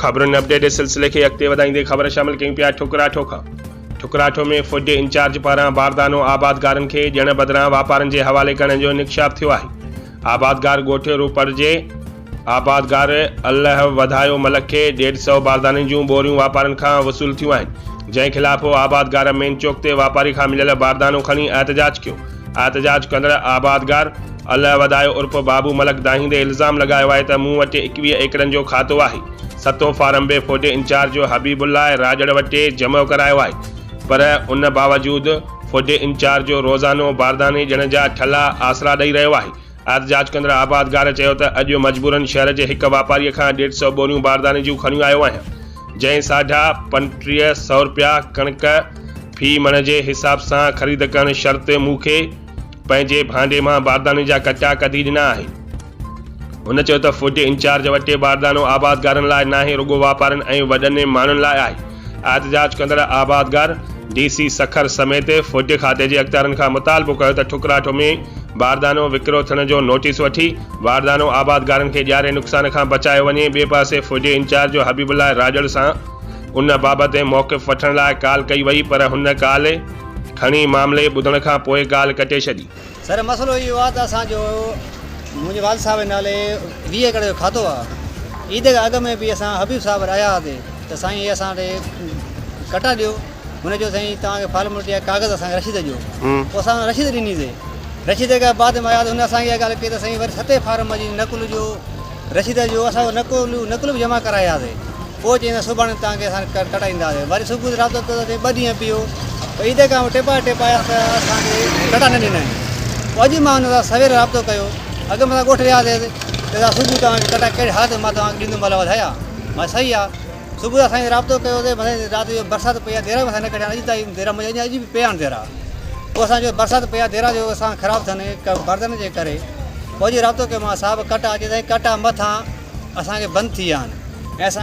خبرن اپڊيٽ جي سلسلي کي اڳتي وڌائيندي خبر شامل ڪيون پيا ٺڪراٺو کان ٺڪراٺو ۾ فوڊ انچارج پاران باردانو آبادگارن کي ڏيڻ بدران واپارين جي حوالي ڪرڻ جو انڪشاف ٿيو آهي آبادگار ڳوٺ روپڙ جي آبادگار الله وڌايو ملڪ کي ڏيڍ سئو باردانن جون ٻوريون واپارين کان وصول ٿيون آهن جنهن خلاف آبادگار مين چوڪ تي واپاري کان مليل باردانو کڻي احتجاج ڪيو احتجاج ڪندڙ آبادگار الله وڌايو عرف بابو ملڪ دانهيندي الزام لڳايو آهي ته مون وٽ 21 ايڪڙن جو کاتو آهي، ستون فارم به فوڊ انچارج حبيب الله راڄڙ وٽ جمع ڪرايو آهي پر ان باوجود فوڊ انچارج روزانو بارداني ڏيڻ جا ٺلها آسرا ڏئي رهيو آهي. احتجاج ڪندڙ آبادگار چيو ته اڄ مجبورن شهر جي هڪ واپاري کان ڏيڍ سئو ٻوريون بارداني جون کڻيون آيو آهيان جنهن ساڍا 35 سئو رپيا ڪڻڪ في مڻ جي حساب سان خريد ڪرڻ شرط مون کي پنهنجي ڀانڊي مان بارداني جا ڪٽا ڪڍي ڏنا آهن. هن چيو ته فوڊ انچارج وٽ باردانو آبادگارن لاء ناهي رڳو واپارين ۽ وڏن ماڻهن لاء آهي. احتجاج ڪندڙ آبادگار ڊي سي سکر سميت فوڊ کاتي جي اختيارين کان مطالبو ڪيو ته ٺڪراٺو ۾ باردانو وڪرو ٿيڻ جو نوٽيس وٺي باردانو آبادگارن کي ڏياري نقصان کان بچايو وڃي ٻئي پاسي فوڊ انچارج حبيب الله راڄڙ سان ان بابت موقف وٺڻ لاء ڪال ڪئي وئي پر هن ڪال کڻي معاملي ٻڌڻ کان پوء ڳالهه ڪٽي ڇڏي. سر مسئلو اهو آ ته اسان جو منهنجي والد صاحب جي نالي 20 ايڪڙ جو کاتو آ عيد کان اڳ ۾ به اسان حبيب صاحب وٽ آيا هئاسي ته سائين هي اسان ڏي ڪٽا ڏيو هن چيو سائين توهان کي فارملٽي آ ڪاغذ اسان کي رسيد ڏيو پوء اسان رسيد ڏني سي رسيد کان بعد ۾ آيا ته هن اسان کي اها ڳالهه ڪئي ته سائين وري ستين فارم جي نقل جو رسيد جو اسان نقل نقل به جمع ڪراياسي پوء چيائين ته سڀاڻي توهان کي اسان ڪٽائينداسين. وري صبح جو رابطو ڪيو ته چيائين ٻه ڏينهن بيهو. پوء عيد کان پوء ٽپا ٽپايا ته اسان کي ڪٽا نه ڏنائين. پوء اڄ مان هن سان سوير رابطو ڪيو. اڳ ۾ اسان ڳوٺ وياسين ته چيائين صبح توهان کي ڪٽا ڪهڙي حالت ۾ مان توهان کي ڏيندم الله وڌايا. مان صحيح آ. صبح جو اسان رابطو ڪيو ته رات جو برسات پئي آ ديرا به اسان نه ڪڍيا آهن اڄ تائين ديرا منهنجا اڄ به پيا آهن ديرا. پوء اسان چيو برسات پئي آ ديرا جو اسان خراب ٿين بردن جي ڪري. پوء اڄ رابطو ڪيو مان صاحب ڪٽا اچي سائين ڪٽا مٿان اسان کي بند ٿي ويا آهن ۽ اسان.